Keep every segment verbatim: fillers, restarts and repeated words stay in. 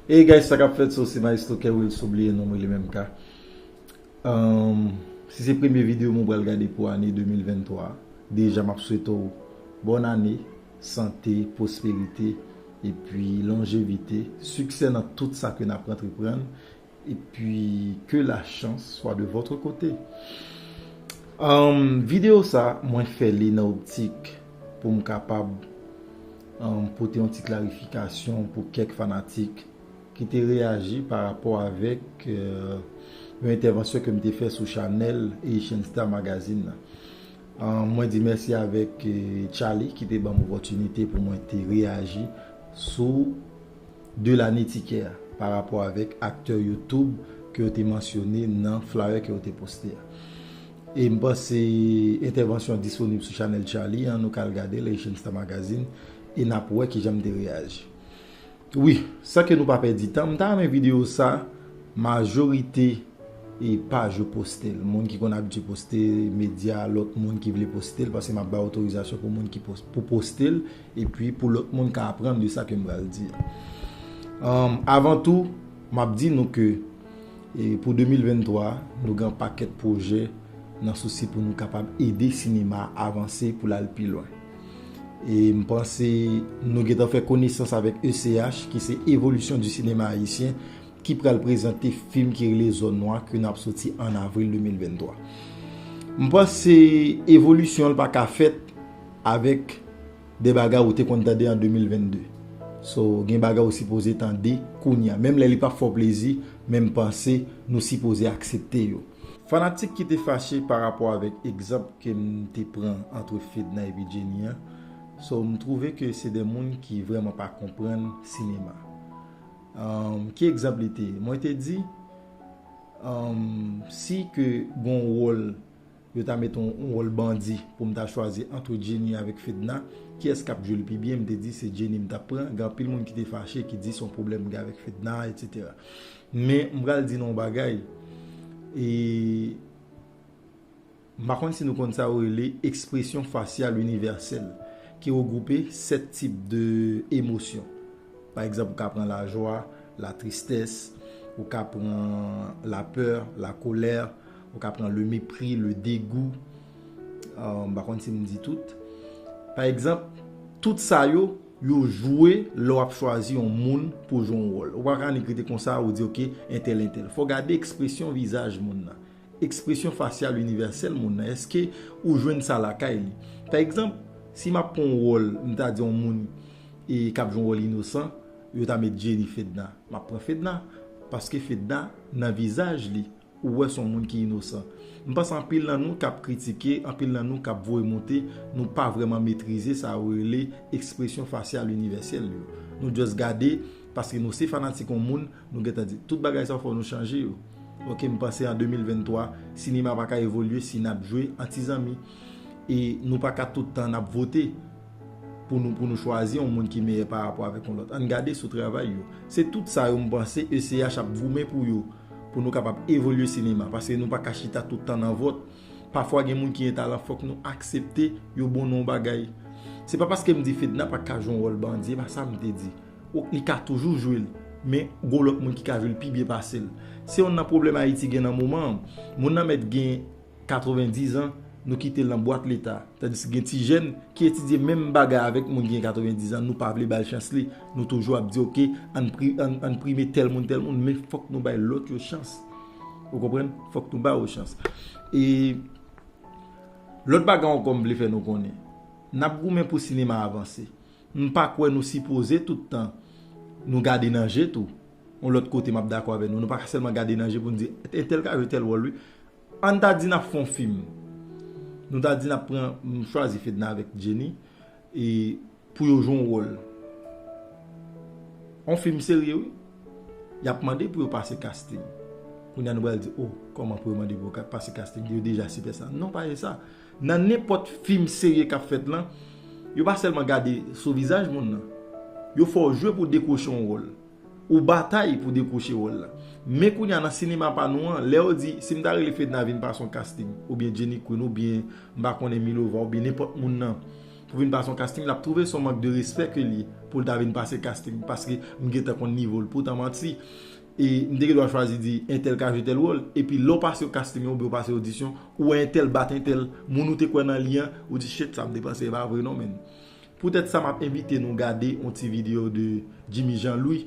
Hey guys, sa k ap fèt? So, se Maestro Kerwil, sou bliye non mwen li menm ka. Um, si se premye videyo mwen pral gade pou ane de mil venntwa, deja m ap swete w bòn ane, sante, pwosperite, epi lonjevite, siksè nan tout sa ke n ap antreprann, epi ke la chance soit de votre côté. Um, videyo sa, mwen fè li nan optik pou m kapab um, pote yon ti klarifikasyon pou kèk fanatik ki te reyaji pa rapò avèk euh, yon entèvansyon ke m te fè sou chanèl Haitian Star Magazine nan. Euh, mwen di mèsi avèk euh, Charlie ki te ban m opòtinite pou mwen te reyaji sou de lane tikè a pa rapò avèk aktè YouTube ke yo te mansyone nan flyer ke yo te poste a. E m panse entèvansyon an disponib sou chanèl Charlie an, nou ka al gade l, Haitian Star Magazine, e n ap wè kijan m te reyaji. Wi, san ke nou pa pèdi tan, m ta renmen videyo sa, majorite e paj yo poste l. Moun ki konn abitye poste medya, lòt moun ki vle poste l, paske m ap bay otorizasyon pou moun ki pos- pou poste l, epi pou lòt moun ka aprann de sa ke m pral di a. Um, avan tou, m ap di nou ke e pou de mil venntwa, nou gen yon pakèt pwojè nan sousi pou nou kapab ede sinema a avanse pou l al pi lwen. E m panse nou gentan fè konesans avèk E C H, ki se Evolisyon di Sinema Ayisyen, ki pral prezante fim ki rele Zòn Nwa ke n ap soti an avril de mil venntwa. M panse evolisyon an pa ka fèt avèk de bagay ou te konn tande an de mil vennde. So, gen bagay ou sipoze tande kounye a. Menm lè li p ap fè w plezi, men m panse nou sipoze aksepte yo. Fanatik ki te fache pa rapò avèk egzanp ke m te pran antre Fedna epi Jenny an, so, m twouve ke se de moun ki vrèman pa konprann sinema. Um, ki egzanp li te ye? Mwen te di, um, si ke gon wòl yo ta met yon, yon wòl bandi pou m ta chwazi antre Jenny avèk Fedna, kiyès k ap jwe l pi byen? M te di se Jenny m t ap pran. Gen anpil moun ki te fache, ki di se yon pwoblèm m gen avèk Fedna, etsetera. Men m pral di nou yon bagay, e m pa konn si nou konn sa yo rele ekspresyon fasyal inivèsèl, ki regwoupe sèt tip de emosyon. Pa egzanp, ou ka pran lajwa, latristès, ou ka pran lapè, lakolè, ou ka pran le mépris, le dégoût. Euh, m pa konn si m di tout. Pa egzanp, tout sa yo, yo jwe lè w ap chwazi yon moun pou jwe yon wòl. Ou pa ka annik rete konsa, ou di, "Ok, entèl, entèl." Fò w gade ekspresyon vizaj moun nan. Ekspresyon fasyal inivèsèl moun nan. Èske ou jwenn sa lakay li? Pa egzanp, si m ap pran yon wòl, m ta di yon moun e k ap jwe yon wòl inosan, yo ta met Jenny Fedna. M ap pran Fedna, paske Fedna, nan vizaj li, ou wè se yon moun ki inosan. M panse anpil nan nou k ap kritike, anpil nan nou k ap voye monte, nou pa vrèman metrize sa yo rele ekspresyon fasyal inivèsèl yo. Nou just gade, paske nou se fanatik yon moun, nou gentan di, tout bagay sa yo fò nou chanje yo. Ok, m panse an de mil venntwa, sinema pa ka evolye si n ap jwe an ti zanmi. E nou pa ka tout tan n ap vote pou nou, pou nou chwazi yon moun ki meyè pa rapò avèk yon lòt. Ann gade sou travay yo. Se tout sa yo m panse E C H ap goumen pou yo, pou nou kapab evolye sinema, paske nou pa ka chita tout tan nan vòt. Pafwa gen moun ki gen talan, fòk nou aksepte yo bon nan yon bagay. Se pa paske m di Fedna pa ka jwe yon wòl bandi, e pa sa m te di. Ou, li ka toujou jwe l, men gon lòt moun ki ka jwe l pi byen pase l. Se yonn nan pwoblèm Ayiti gen nan moman an. Moun nan mèt gen katrevendiz an, nou kite l nan bwat leta. Tandis gen ti jèn ki etidye menm bagay avèk moun ki gen katrevendiz an, nou pa vle ba l chans li. Nou toujou ap di, "Ok, ann pri-, ann, ann prime tèl moun, tèl moun," men fòk nou bay lòt yo chans. Ou konprann? Fòk nou ba yo chans. E lòt bagay ankò m vle fè nou konnen. N ap goumen pou sinema a avanse. M pa kwè nou sipoze tout tan nou gade nan je tou. Yon lòt kote m ap dakò avè nou. Nou pa ka sèlman gade nan je pou n di, "Entèl ka jwe tèl wòl, wi." Ann ta di n ap fè yon fim. Nou ta di n ap pran, m chwazi Fedna avèk Jenny, e pou yo jwe yon wòl. Yon fim serye, wi. Y ap mande pou yo pase casting. Kounye a nou pral di, "Oh, kòman pou yo mande pou yo ka-, pase casting? Yo deja sipèsta." Non, pa se sa. Nan nenpòt fim serye k ap fèt lan, yo pa sèlman gade sou vizaj moun nan. Yo fè w jwe pou w dekwoche yon wòl. Ou batay pou dekwoche wòl la. Men kounye a nan sinema pa nou an, lè yo di, si m ta rele Fedna vin pase yon casting, oubyen Jenny Queen, oubyen m pa konnen Milova, oubyen nenpòt moun nan, pou vin pase yon casting, l ap twouve se yon mank de respè ke l ye pou l ta vin pase casting, paske m gentan konn nivo l. Poutan manti, e m te gen dwa chwazi di entèl ka jwe tèl wòl, epi lè w pase yon casting oubyen w pase odisyon, ou wè entèl bat entèl, moun ou te kwè nan li an, ou di shit, sa m te panse e pa vre non, menn. Poutèt sa, m ap envite nou gade yon ti videyo de Jimmy Jean Louis,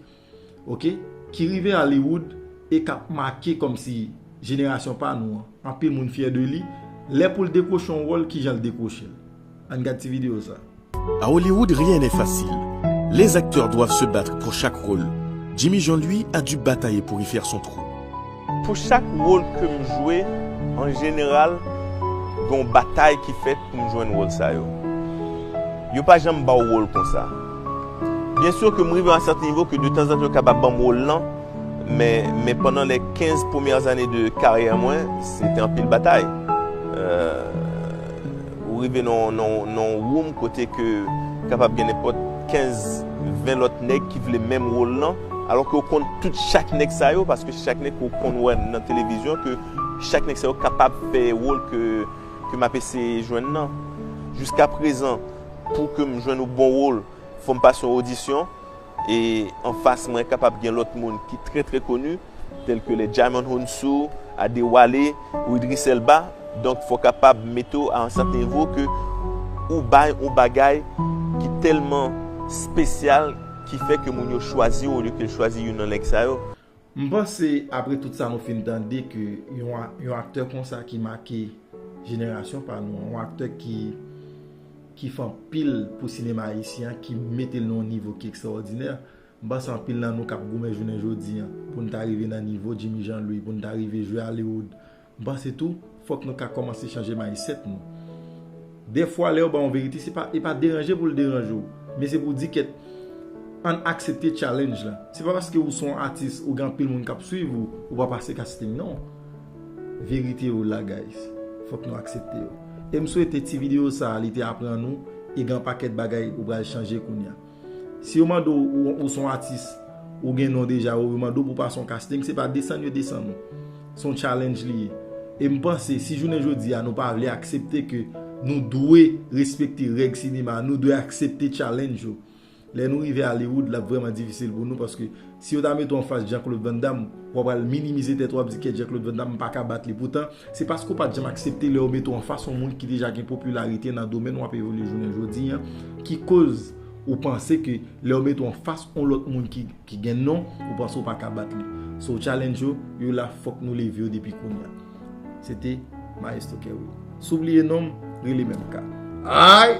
oke, ki rive Hollywood e k ap make kòmsi jenerasyon pa nou an, anpil moun fyè de li, lè pou l dekwoche yon wòl, kijan l dekwoche l. Ann gad ti videyo sa. À Hollywood, rien n'est facile. Les acteurs doivent se battre pour chaque rôle. Jimmy Jean, lui, a dû batailler pour y faire son trou. Pou chak wòl ke m jwe, an jeneral, gen yon batay ki fèt pou m jwenn wòl sa yo. Yo pa janm ba w wòl konsa. Byen si ke m rive a yon sèten nivo ke detanzantan yo kapab ban m wòl lan, men, men pandan lè kenz premyè zane de karyè mwen, se te anpil batay. Euh, ou rive nan, nan, nan yon woum kote ke kapab gen nenpòt kenz, ven lòt nèg ki vle menm wòl lan, alò ke ou konn tout chak nèg sa yo, paske chak nèg ke ou konn wè nan televizyon, ke chak nèg sa yo kapab fè wòl ke, ke m ap eseye jwenn nan. Jiska prezan, pou ke m jwenn yon bon wòl, fò m pase yon odisyon, e anfas mwen kapab gen lòt moun ki trè trè koni, tèl ke les Djimon Hounsou, Adewale, ou Idris Elba. Donk fò w kapab mete w a yon sèten nivo ke ou bay yon bagay ki tèlman espesyal ki fè ke moun yo chwazi w olye ke l chwazi youn nan nèg sa yo. M panse apre tout sa nou fin tande ke yon, yon aktè konsa ki make jenerasyon pa nou, yon aktè ki, ki fè anpil pou sinema ayisyen an, ki mete l nan yon nivo ki ekstraòdinè, m panse anpil nan nou k ap goumen jounen jodi an pou n ta rive nan nivo Jimmy Jean Louis, pou n ta rive jwe Hollywood, m panse tou, fòk nou ka kòmanse chanje mindset nou. Dèfwa, lè yo ba w yon verite, se pa, e pa deranje pou l deranje w, men se pou w di kèt, ann aksepte challenge la. Se pa paske ou se yon atis, ou gen anpil moun k ap swiv ou, ou pa pase casting non. Verite yo la, guys. Fòk nou aksepte yo. E m swete ti videyo sa a, li te aprann ou, e gen yon pakèt bagay ou pral chanje kounye a. Si yo mande w, ou, ou se yon atis, ou gen non deja, yo mande w pou w pase yon casting, se pa desann yo desann ou. Se yon challenge li ye. E m panse, si jounen jodi a nou pa vle aksepte ke nou dwe respekte règ sinema, nou dwe aksepte challenge yo, lè nou rive Hollywood, l ap vrèman difisil pou nou, paske si yo ta mete w anfas Jean-Claude Van Damme, w ap pral minimize tèt ou, w ap di kèt Jean-Claude Van Damme, m pa ka bat li. Poutan, se paske w pa t janm aksepte lè yo mete w anfas yon moun ki deja gen popilarite nan domèn w ap evolye jounen jodi an, ki koz ou panse ke lè yo mete w anfas yon lòt moun ki, ki gen non, ou panse w pa ka bat li. So, challenge yo, yo la, fòk nou leve yo depi kounye a. Se te Maestro Kerry. Si w bliye non m, rele menm ka. Ay!